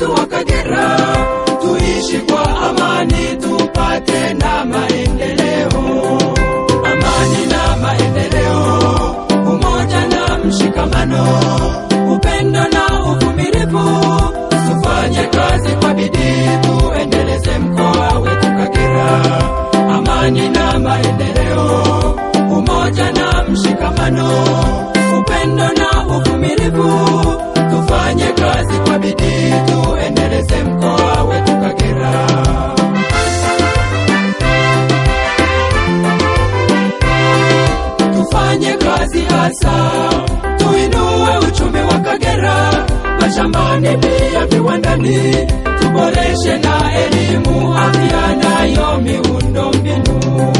wetu wa Kagera, tuishi kwa amani, tupate na maendeleo. Amani na maendeleo, umoja na mshikamano, upendo na uvumilivu, tufanye kazi kwa bidii, tuendeleze mkoa wetu Kagera. Amani na maendeleo, umoja na mshikamano, upendo na uvumilivu, tufanye kazi kwa bidii, tuendeleze mkoa wetu Kagera. Tufanye kazi hasa, tuinue uchumi wa Kagera, mashambani pia viwandani, tuboreshe na elimu, afya nayo miundombinu.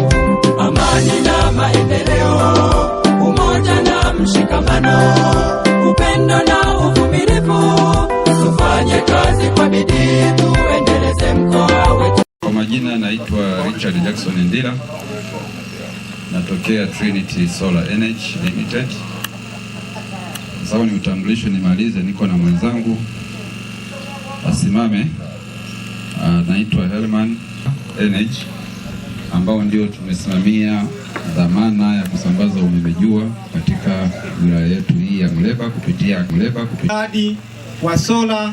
Amani na maendeleo, umoja na mshikamano, upendo na uvumilivu, tufanye kazi kwa bidii, tuendeleze mkoa wetu. Kwa majina naitwa Richard Jackson Ndila, natokea Trinity Solar Energy Limited. Sasa ni utambulisho nimalize, niko na mwenzangu asimame, anaitwa Helman Energy, ambao ndio tumesimamia dhamana ya kusambaza umeme jua katika wilaya yetu hii ya Muleba kupitia Mradi wa sola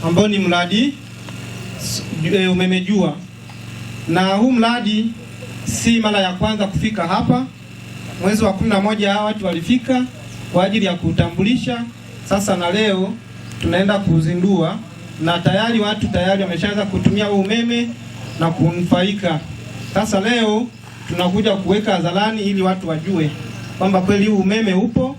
ambao ni mradi umeme jua, na huu mradi si mara ya kwanza kufika hapa. Mwezi wa 11 hawa watu walifika kwa ajili ya kuutambulisha. Sasa na leo tunaenda kuuzindua, na tayari watu tayari wameshaanza kutumia huu umeme na kunufaika. Sasa leo tunakuja kuweka hadharani ili watu wajue kwamba kweli huu umeme upo,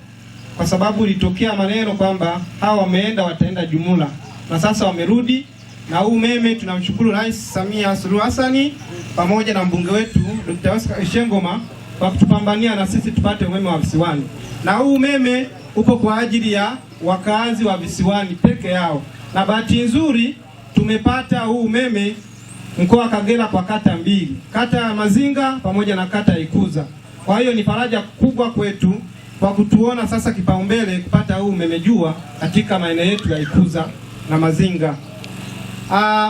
kwa sababu ilitokea maneno kwamba hawa wameenda wataenda jumla, na sasa wamerudi na huu umeme. Tunamshukuru Rais Samia Suluhu Hassan pamoja na mbunge wetu Dr. Oscar Ishengoma kwa kutupambania na sisi tupate umeme wa visiwani, na huu umeme upo kwa ajili ya wakazi wa visiwani peke yao, na bahati nzuri tumepata huu umeme mkoa wa Kagera kwa kata mbili, kata ya Mazinga pamoja na kata ya Ikuza. Kwa hiyo ni faraja kubwa kwetu kwa kutuona sasa kipaumbele kupata huu umeme jua katika maeneo yetu ya Ikuza na Mazinga.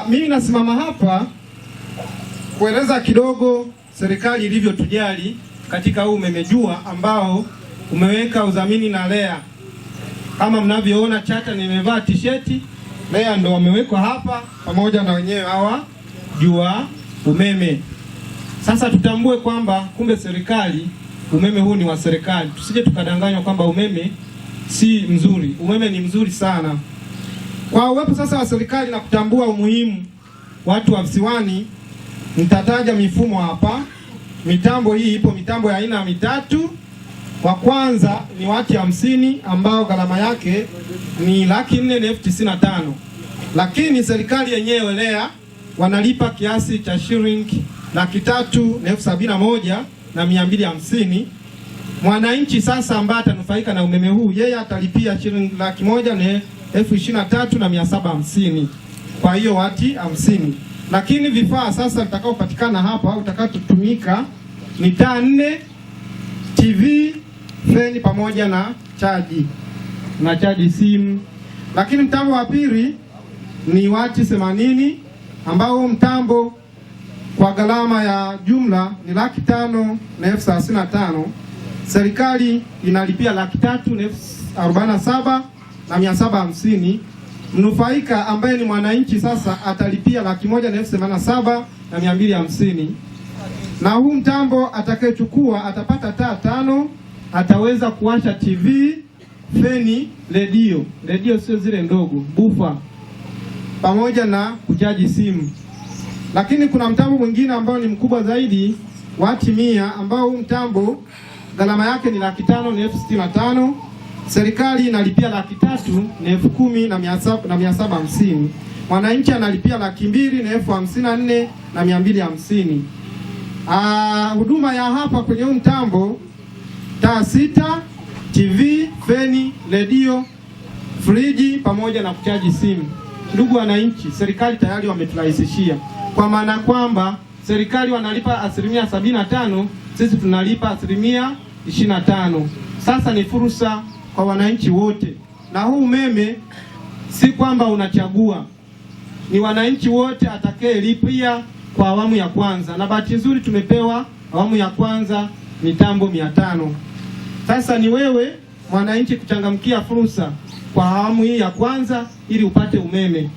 Mimi nasimama hapa kueleza kidogo serikali ilivyotujali katika huu umeme jua ambao umeweka udhamini na REA. Kama mnavyoona chata, nimevaa tisheti REA ndo wamewekwa hapa pamoja na wenyewe hawa jua umeme. Sasa tutambue kwamba kumbe serikali, umeme huu ni wa serikali, tusije tukadanganywa kwamba umeme si mzuri. Umeme ni mzuri sana. Kwa uwepo sasa wa serikali na kutambua umuhimu watu wa visiwani, nitataja mifumo hapa. Mitambo hii ipo mitambo ya aina mitatu. Wa kwanza ni wati 50 ambao gharama yake ni 495,000, lakini serikali yenyewe REA wanalipa kiasi cha shilingi 371,250. Mwananchi sasa ambaye atanufaika na umeme huu yeye atalipia shilingi 123,750, kwa hiyo wati 50. Lakini vifaa sasa vitakaopatikana hapa au vitakaotumika ni taa 4, TV, feni pamoja na chaji na chaji simu. Lakini mtambo wa pili ni wati 80 ambao mtambo kwa gharama ya jumla ni 535,000. Serikali inalipia 347,750. Mnufaika ambaye ni mwananchi sasa atalipia 187,250. Na huu mtambo atakayechukua atapata taa 5, ataweza kuwasha TV, feni, redio, redio sio zile ndogo, bufa, pamoja na kuchaji simu. Lakini kuna mtambo mwingine ambao ni mkubwa zaidi wati 100, ambao huu mtambo gharama yake ni 565,000. Serikali inalipia 310,750. Mwananchi analipia 254,250. Huduma ya hapa kwenye huu mtambo taa 6, TV, feni, redio, friji pamoja na kuchaji simu. Ndugu wananchi, serikali tayari wameturahisishia, kwa maana kwamba serikali wanalipa 75%, sisi tunalipa 25%. Sasa ni fursa kwa wananchi wote, na huu umeme Si kwamba unachagua, ni wananchi wote atakayelipia kwa awamu ya kwanza, na bahati nzuri tumepewa awamu ya kwanza mitambo 500. Sasa ni wewe mwananchi kuchangamkia fursa kwa awamu hii ya kwanza ili upate umeme.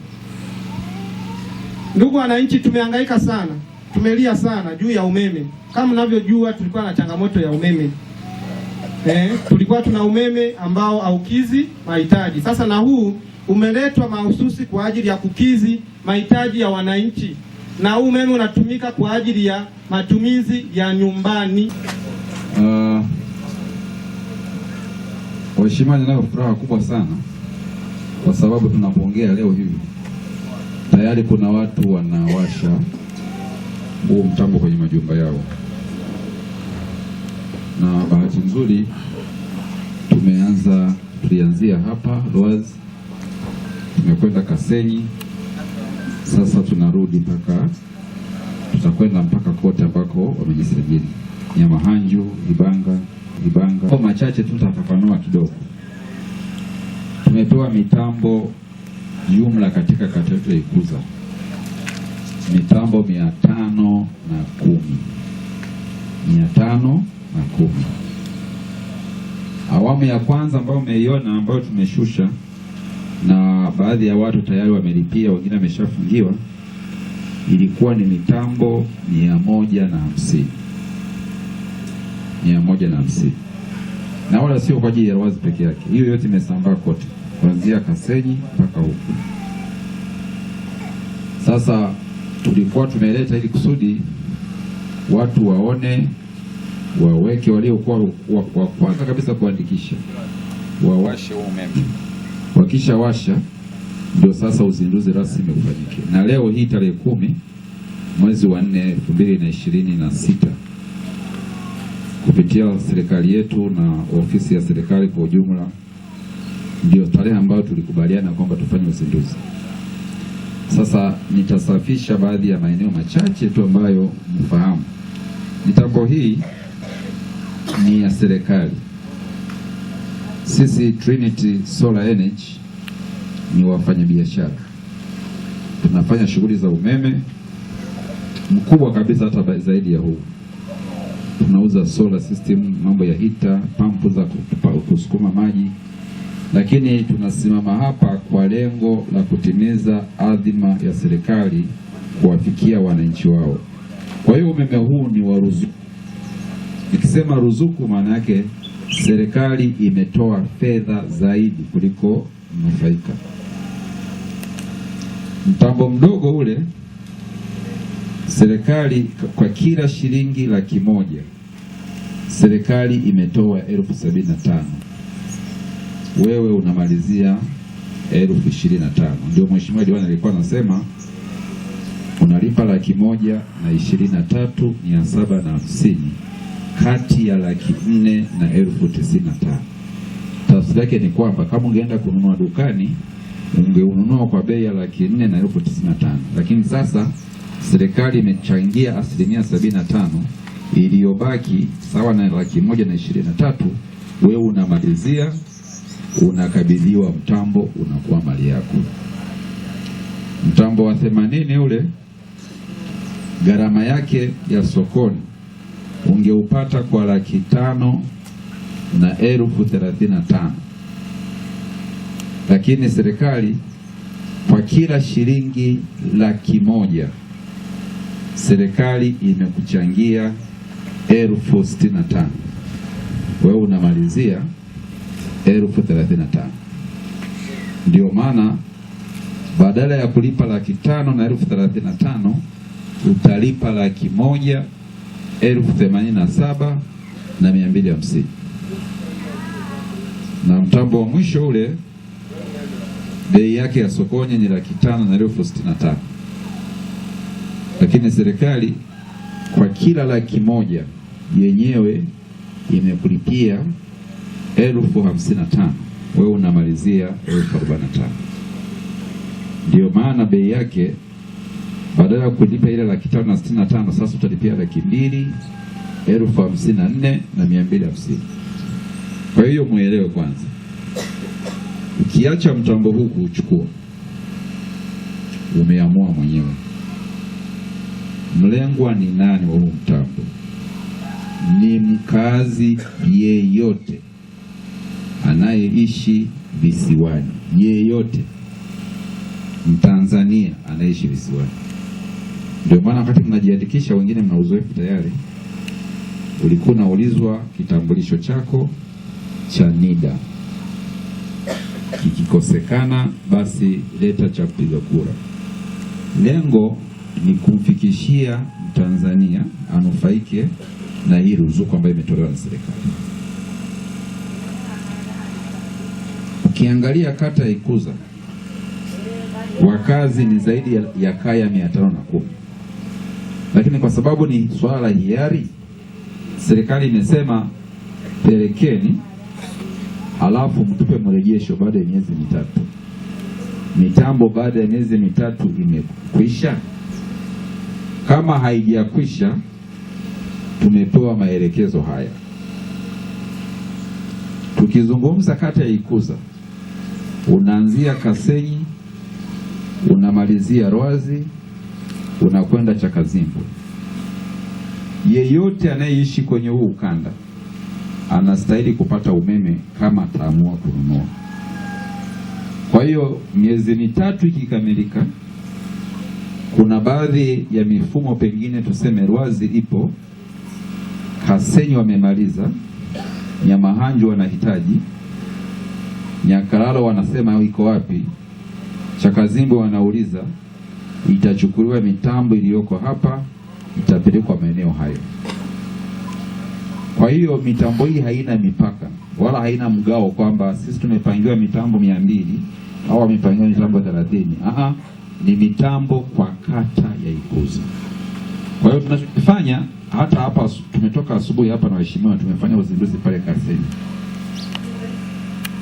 Ndugu wananchi, tumehangaika sana, tumelia sana juu ya umeme. Kama mnavyojua, tulikuwa na changamoto ya umeme. Tulikuwa tuna umeme ambao haukizi mahitaji. Sasa na huu umeletwa mahususi kwa ajili ya kukizi mahitaji ya wananchi, na huu umeme unatumika kwa ajili ya matumizi ya nyumbani. Waheshimiwa, ninayo furaha kubwa sana kwa sababu tunapoongea leo hivi tayari kuna watu wanawasha huu mtambo kwenye majumba yao, na bahati nzuri tulianzia hapa Rwazi, tumekwenda Kasenyi, sasa tunarudi mpaka, tutakwenda mpaka kote ambako wamejisajili, Nyamahanju, Ibanga. Kwa machache tu tutafafanua kidogo. Tumepewa mitambo jumla katika kata yetu ya Ikuza mitambo 510. 510. Awamu ya kwanza ambayo umeiona, ambayo tumeshusha na baadhi ya watu tayari wamelipia, wengine wameshafungiwa, ilikuwa ni mitambo 150. 150. Na wala sio kwa ajili ya Rwazi peke yake. Hiyo yote imesambaa kote, kuanzia Kasenyi mpaka huku. Sasa tulikuwa tumeleta ili kusudi watu waone, waweke waliokuwa wa kwanza kabisa kuandikisha, wawashe umeme. Wakisha washa ndio sasa uzinduzi rasmi ufanyike. Na leo hii tarehe 10 mwezi wa 4 2026, kupitia serikali yetu na ofisi ya serikali kwa ujumla, ndio tarehe ambayo tulikubaliana kwamba tufanye uzinduzi. Sasa nitasafisha baadhi ya maeneo machache tu ambayo mfahamu. Mitambo hii ni ya serikali. Sisi Trinity Solar Energy ni wafanyabiashara, tunafanya shughuli za umeme mkubwa kabisa, hata zaidi ya huu. Tunauza solar system, mambo ya hita, pampu za kusukuma maji, lakini tunasimama hapa kwa lengo la kutimiza adhima ya serikali kuwafikia wananchi wao. Kwa hiyo umeme huu ni wa ruzuku. Nikisema ruzuku, maana yake serikali imetoa fedha zaidi kuliko mnufaika. Mtambo mdogo ule, serikali kwa kila shilingi 100,000 serikali imetoa 75,000. Wewe unamalizia 25,000. Ndio mheshimiwa diwani alikuwa anasema unalipa 123,750 kati ya 495,000. Tafsiri yake ni kwamba kama ungeenda kununua dukani ungeununua kwa bei ya 495,000, lakini sasa serikali imechangia 75% iliyobaki sawa na 123,000. Wewe unamalizia, unakabidhiwa mtambo, unakuwa mali yako. Mtambo wa 80 ule gharama yake ya sokoni ungeupata kwa 535,000, lakini serikali kwa kila shilingi 100,000 serikali imekuchangia 65,000. Wewe unamalizia 35,000. Ndio maana badala ya kulipa 535,000 utalipa 187,250. Na mtambo wa mwisho ule bei yake ya sokoni ni 565,000, lakini serikali kwa kila 100,000 yenyewe imekulipia 55,000, wewe unamalizia 45,000. Ndio maana bei yake badala ya kulipa ile 565,000 sasa utalipia 254,250. Kwa hiyo muelewe kwanza. Ukiacha mtambo huu kuuchukua, umeamua mwenyewe. Mlengwa ni nani wa huu mtambo? Ni mkazi yeyote anayeishi visiwani, yeyote Mtanzania anayeishi visiwani. Ndio maana wakati mnajiandikisha, wengine mna uzoefu tayari, ulikuwa unaulizwa kitambulisho chako cha NIDA, kikikosekana basi leta cha kupiga kura. Lengo ni kumfikishia Mtanzania anufaike na hii ruzuku ambayo imetolewa na serikali. Ukiangalia kata ya Ikuza wakazi ni zaidi ya kaya 510, lakini kwa sababu ni swala la hiari, serikali imesema pelekeni, halafu mtupe mrejesho baada ya miezi 3. Mitambo baada ya miezi 3 imekwisha. Kama haijakwisha, tumepewa maelekezo haya. Tukizungumza kata ya Ikuza, unaanzia Kasenyi, unamalizia Rwazi, unakwenda Chakazimbwe. Yeyote anayeishi kwenye huu ukanda anastahili kupata umeme kama ataamua kununua. Kwa hiyo miezi 3 ikikamilika, kuna baadhi ya mifumo pengine tuseme Rwazi ipo, Kasenyi wamemaliza, Nyamahanju wanahitaji, Nyakalalo wanasema iko wapi, Chakazimbwe wanauliza, itachukuliwa mitambo iliyoko hapa itapelekwa maeneo hayo. Kwa hiyo mitambo hii haina mipaka wala haina mgao kwamba sisi tumepangiwa mitambo 200 au wamepangiwa mitambo 30. Ni mitambo kwa kata ya Ikuza. Kwa hiyo tunachofanya hata hapa, tumetoka asubuhi hapa na waheshimiwa, tumefanya uzinduzi pale Kasenyi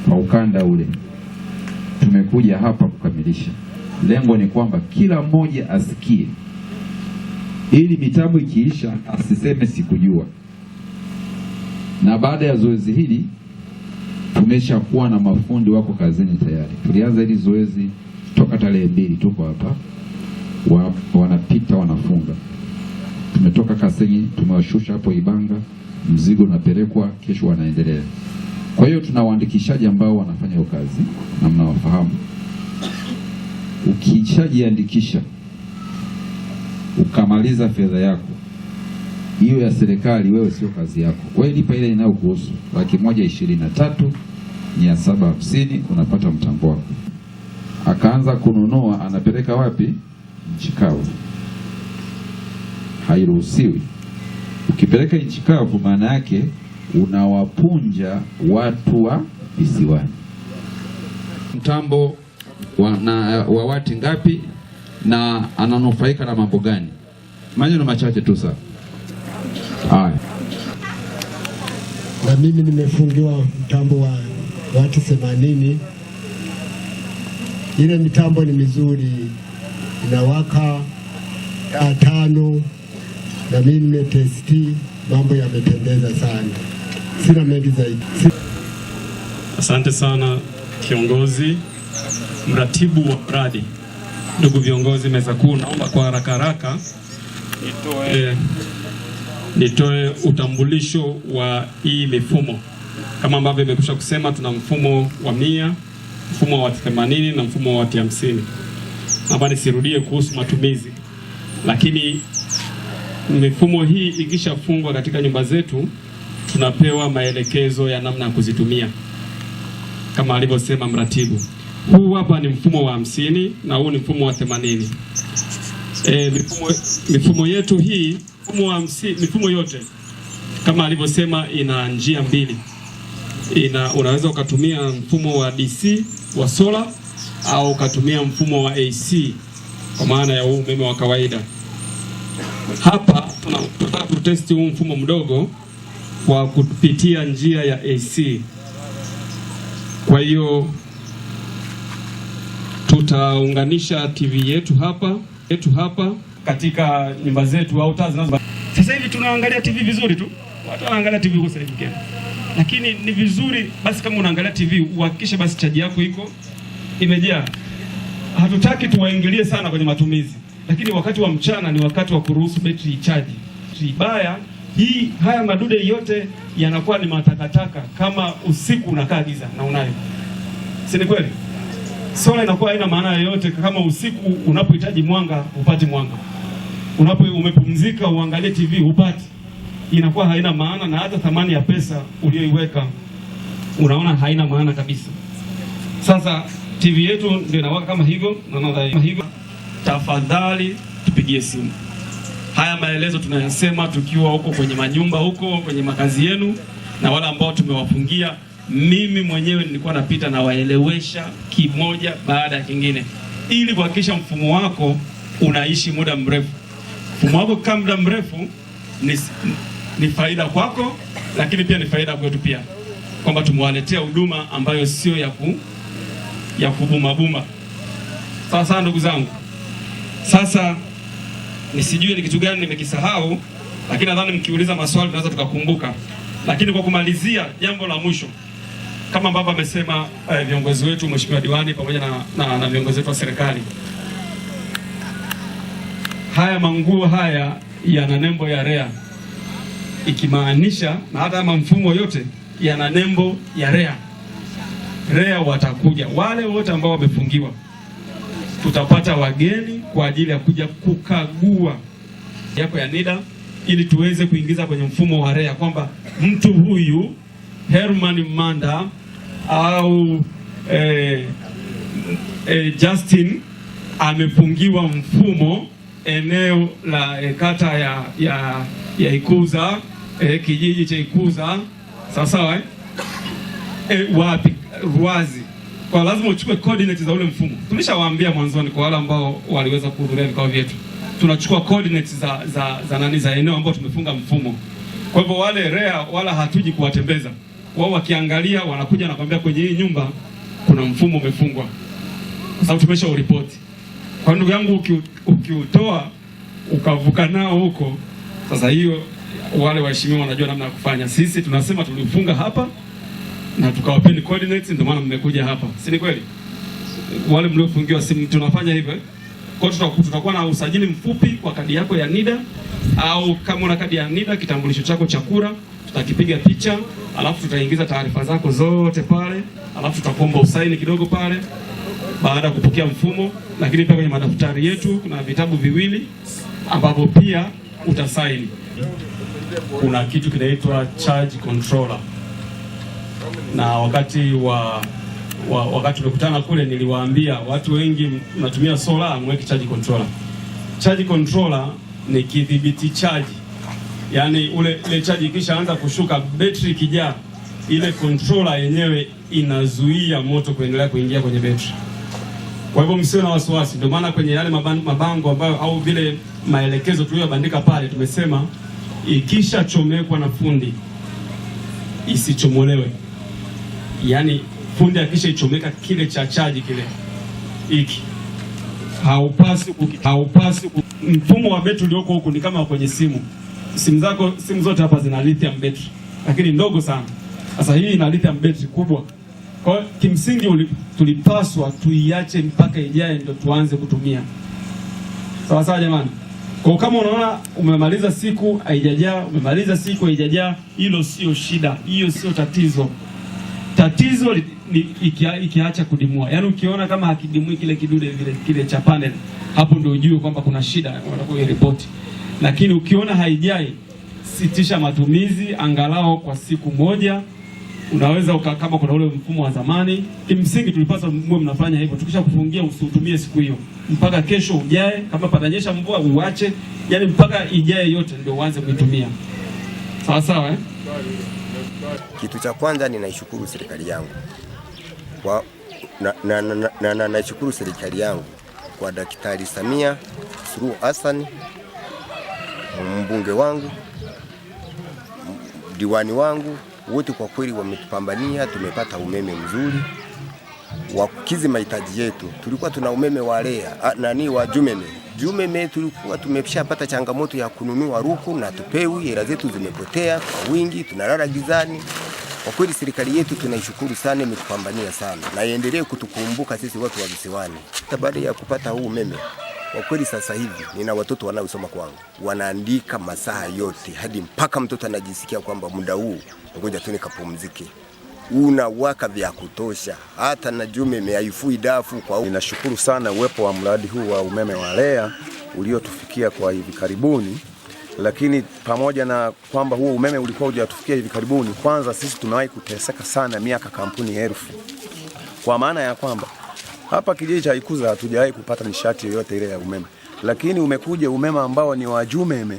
kwa ukanda ule, tumekuja hapa kukamilisha. Lengo ni kwamba kila mmoja asikie, ili mitambo ikiisha asiseme sikujua. Na baada ya zoezi hili tumeshakuwa na mafundi wako kazini tayari. Tulianza hili zoezi toka tarehe 2, tuko hapa, wanapita wanafunga. Tumetoka Kasenyi, tumewashusha hapo Ibanga, mzigo unapelekwa, kesho wanaendelea. Kwa hiyo tuna waandikishaji ambao wanafanya hiyo kazi na mnawafahamu. Ukishajiandikisha ukamaliza fedha yako hiyo ya serikali, wewe sio kazi yako. Wewe lipa ile inayokuhusu 123,750, unapata mtambo wako. Akaanza kununua, anapeleka wapi? Nchi kavu. Hairuhusiwi. Ukipeleka nchi kavu, maana yake unawapunja watu wa visiwani. Mtambo wa wati ngapi na ananufaika na mambo gani? Maneno machache tu sana. Haya. Na mimi nimefungiwa mtambo wa wati 80. Ile mitambo ni mizuri, inawaka taa 5, na mimi nimetesti, mambo yamependeza sana. Sina mengi zaidi. Asante sana kiongozi, mratibu wa mradi. Ndugu viongozi meza kuu, naomba kwa haraka haraka nitoe utambulisho wa hii mifumo. Kama ambavyo nimekwisha kusema, tuna mfumo wa 100, mfumo wa 80 na mfumo wa 50. Hapa nisirudie kuhusu matumizi, lakini mifumo hii ikishafungwa katika nyumba zetu, tunapewa maelekezo ya namna ya kuzitumia kama alivyosema mratibu. Huu hapa ni mfumo wa 50 na huu ni mfumo wa 80. Mifumo yetu hii, mfumo wa 50, mifumo yote kama alivyosema ina njia mbili. Unaweza ukatumia mfumo wa DC wa solar au ukatumia mfumo wa AC kwa maana ya huu umeme wa kawaida. Hapa tunataka kutest huu mfumo mdogo kwa kupitia njia ya AC. Kwa hiyo tutaunganisha TV yetu hapa katika nyumba zetu au taa zinazo. Sasa hivi tunaangalia TV vizuri tu. Watu wanaangalia TV kwa sasa hivi. Lakini ni vizuri basi kama unaangalia TV uhakikishe basi chaji yako iko imejaa. Hatutaki tuwaingilie sana kwenye matumizi, lakini wakati wa mchana ni wakati wa kuruhusu betri ichaji. Baya hii, haya madude yote yanakuwa ni matakataka kama usiku unakaa giza na unayo, si ni kweli? Sola inakuwa haina maana yoyote kama usiku unapohitaji mwanga upate mwanga, unapo umepumzika uangalie TV upate, inakuwa haina maana, na hata thamani ya pesa uliyoiweka unaona haina maana kabisa. Sasa TV yetu ndio inawaka kama hivyo, naona hivyo. Tafadhali tupigie simu. Haya maelezo tunayasema tukiwa huko kwenye manyumba, huko kwenye makazi yenu, na wale ambao tumewafungia. Mimi mwenyewe nilikuwa napita na waelewesha kimoja baada ya kingine, ili kuhakikisha mfumo wako unaishi muda mrefu. Mfumo wako kama muda mrefu ni faida kwako, lakini pia ni faida kwetu pia, kwamba tumewaletea huduma ambayo sio ya kubumabuma. Sawa sawa, ndugu zangu. Sasa nisijue ni kitu gani nimekisahau, lakini nadhani mkiuliza maswali tunaweza tukakumbuka. Lakini kwa kumalizia, jambo la mwisho kama ambavyo amesema viongozi wetu, Mheshimiwa Diwani pamoja na viongozi wetu wa serikali, haya manguo haya yana nembo ya REA, ikimaanisha na hata mfumo yote yana nembo ya REA. REA watakuja wale wote ambao wamefungiwa, tutapata wageni kwa ajili ya kuja kukagua yako ya NIDA ili tuweze kuingiza kwenye mfumo wa REA kwamba mtu huyu Herman Manda au Justin amefungiwa mfumo eneo la kata ya Ikuza, kijiji cha Ikuza, sawa sawa, wapi Ruazi. Kwa lazima uchukue coordinates za ule mfumo. Tulishawaambia mwanzoni kwa wale ambao waliweza kuhudhuria vikao vyetu, tunachukua coordinates za nani za eneo ambao tumefunga mfumo. Kwa hivyo wale REA wala hatuji kuwatembeza wao, wakiangalia wanakuja na kuambia kwenye hii nyumba kuna mfumo umefungwa, kwa sababu tumesha uripoti. Kwa ndugu yangu, ukiutoa ukavuka nao huko, sasa hiyo wale waheshimiwa wanajua namna ya kufanya. Sisi tunasema tulifunga hapa na tukawapeni coordinates, ndio maana mmekuja hapa, si ni kweli? Wale mliofungiwa simu tunafanya hivyo. Kwa hiyo tutakuwa na usajili mfupi kwa kadi yako ya NIDA, au kama una kadi ya NIDA kitambulisho chako cha kura tutakipiga picha, alafu tutaingiza taarifa zako zote pale, alafu tutakuomba usaini kidogo pale baada ya kupokea mfumo. Lakini pia kwenye madaftari yetu kuna vitabu viwili ambapo pia utasaini. Kuna kitu kinaitwa charge controller, na wakati wakati tumekutana kule niliwaambia watu wengi mnatumia solar, mweke charge controller. Charge controller ni kidhibiti charge, yani ile charge ikishaanza kushuka, betri ikijaa, ile controller yenyewe inazuia moto kuendelea kuingia kwenye betri. Kwa hivyo msiwe na wasiwasi. Ndio maana kwenye yale mabango ambayo au vile maelekezo tuliyobandika pale tumesema ikishachomekwa na fundi isichomolewe. Yaani fundi akishaichomeka kile cha chaji kile hiki haupasi. Mfumo wa betri ulioko huku ni kama kwenye simu. Simu zako, simu zote hapa zina lithium battery, lakini ndogo sana. Sasa hii ina lithium battery kubwa. Kwa kimsingi tulipaswa tuiache mpaka ijae ndio tuanze kutumia. Sawa sawa jamani. Kwa kama unaona umemaliza siku haijajaa, umemaliza siku haijajaa, hilo sio shida, hiyo sio tatizo. Tatizo ni ikiacha kudimua. Yaani ukiona kama hakidimui kile kidude vile kile cha panel, hapo ndio ujue kwamba kuna shida, unatakiwa ripoti. Lakini ukiona haijai, sitisha matumizi angalau kwa siku moja. Unaweza kama kuna ule mfumo wa zamani, kimsingi tulipaswa mwe mnafanya hivyo. Tukisha kufungia usiutumie siku hiyo mpaka kesho ujae, kama patanyesha mvua uache, yani mpaka ijae yote ndio uanze kuitumia. Sawa sawa, eh? Kitu cha kwanza ninaishukuru serikali yangu kwa naishukuru serikali yangu kwa Daktari Samia Suluhu Hassan, mbunge wangu, diwani wangu, wote kwa kweli wametupambania, tumepata umeme mzuri wa kukidhi mahitaji yetu. Tulikuwa tuna umeme wa REA, wa Jumeme. Jumeme tulikuwa tumeshapata changamoto ya kununua ruku na tupewi, hela zetu zimepotea kwa wingi, tunalala gizani. Kwa kweli serikali yetu tunaishukuru sana, imetupambania sana na iendelee kutukumbuka sisi watu wa visiwani. Hata baada ya kupata huu umeme, kwa kweli sasa hivi nina watoto wanaosoma kwangu, wanaandika masaa yote hadi mpaka mtoto anajisikia kwamba muda huu ngoja tu nikapumzike. Unawaka vya kutosha, hata na umeme haifui dafu. Kwa Ninashukuru sana uwepo wa mradi huu wa umeme wa REA uliotufikia kwa hivi karibuni, lakini pamoja na kwamba huo umeme ulikuwa hujatufikia hivi karibuni, kwanza sisi tumewahi kuteseka sana miaka kampuni elfu, kwa maana ya kwamba hapa kijiji cha Ikuza hatujawahi kupata nishati yoyote ile ya umeme, lakini umekuja umeme ambao ni wa jumeme,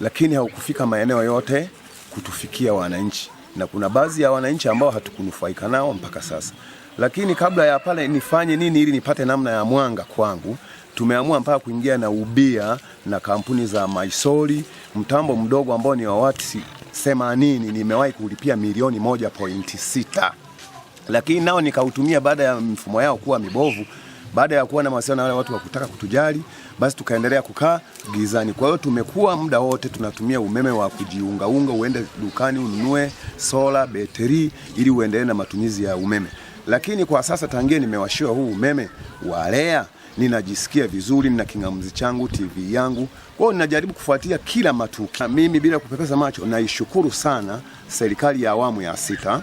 lakini haukufika maeneo yote kutufikia wananchi, na kuna baadhi ya wananchi ambao hatukunufaika nao mpaka sasa. Lakini kabla ya pale nifanye nini ili nipate namna ya mwanga kwangu, tumeamua mpaka kuingia na ubia na kampuni za Maisoli, mtambo mdogo ambao ni wa wati 80 nimewahi kulipia milioni 1.6, lakini nao nikautumia baada ya mfumo yao kuwa mibovu, baada ya kuwa na mawasiliano na wale watu wa kutaka kutujali, basi tukaendelea kukaa gizani. Kwa hiyo tumekuwa muda wote tunatumia umeme wa kujiungaunga, uende dukani ununue sola, betri ili uendelee na matumizi ya umeme. Lakini kwa sasa tangia nimewashiwa huu umeme wa REA, ninajisikia vizuri, nina kingamuzi changu, TV yangu. Kwa hiyo ninajaribu kufuatia kila matukio. Mimi bila kupepesa macho naishukuru sana serikali ya awamu ya 6.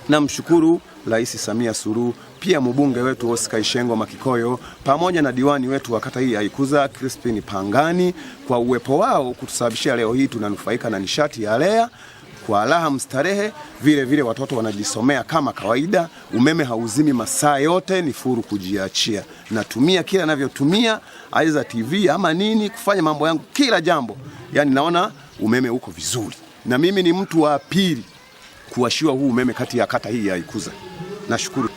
Namshukuru Rais Samia Suluhu, pia mbunge wetu Oscar Ishengo Makikoyo, pamoja na diwani wetu wa kata hii ya Ikuza Crispin Pangani, kwa uwepo wao kutusababishia leo hii tunanufaika na nishati ya REA kwa raha mstarehe. Vile vile watoto wanajisomea kama kawaida, umeme hauzimi masaa yote, ni furu kujiachia. Natumia kila ninavyotumia, aidha TV ama nini, kufanya mambo yangu kila jambo, yani naona umeme uko vizuri. Na mimi ni mtu wa pili kuwashiwa huu umeme kati ya kata hii ya Ikuza. Nashukuru.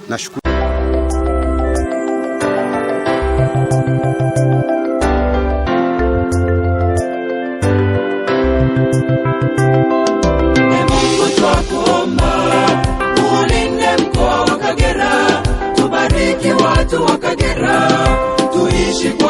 Nashukuru. Mungu twakuomba, ulinde mkoa wa Kagera, tubariki watu wa Kagera, tuishi kwa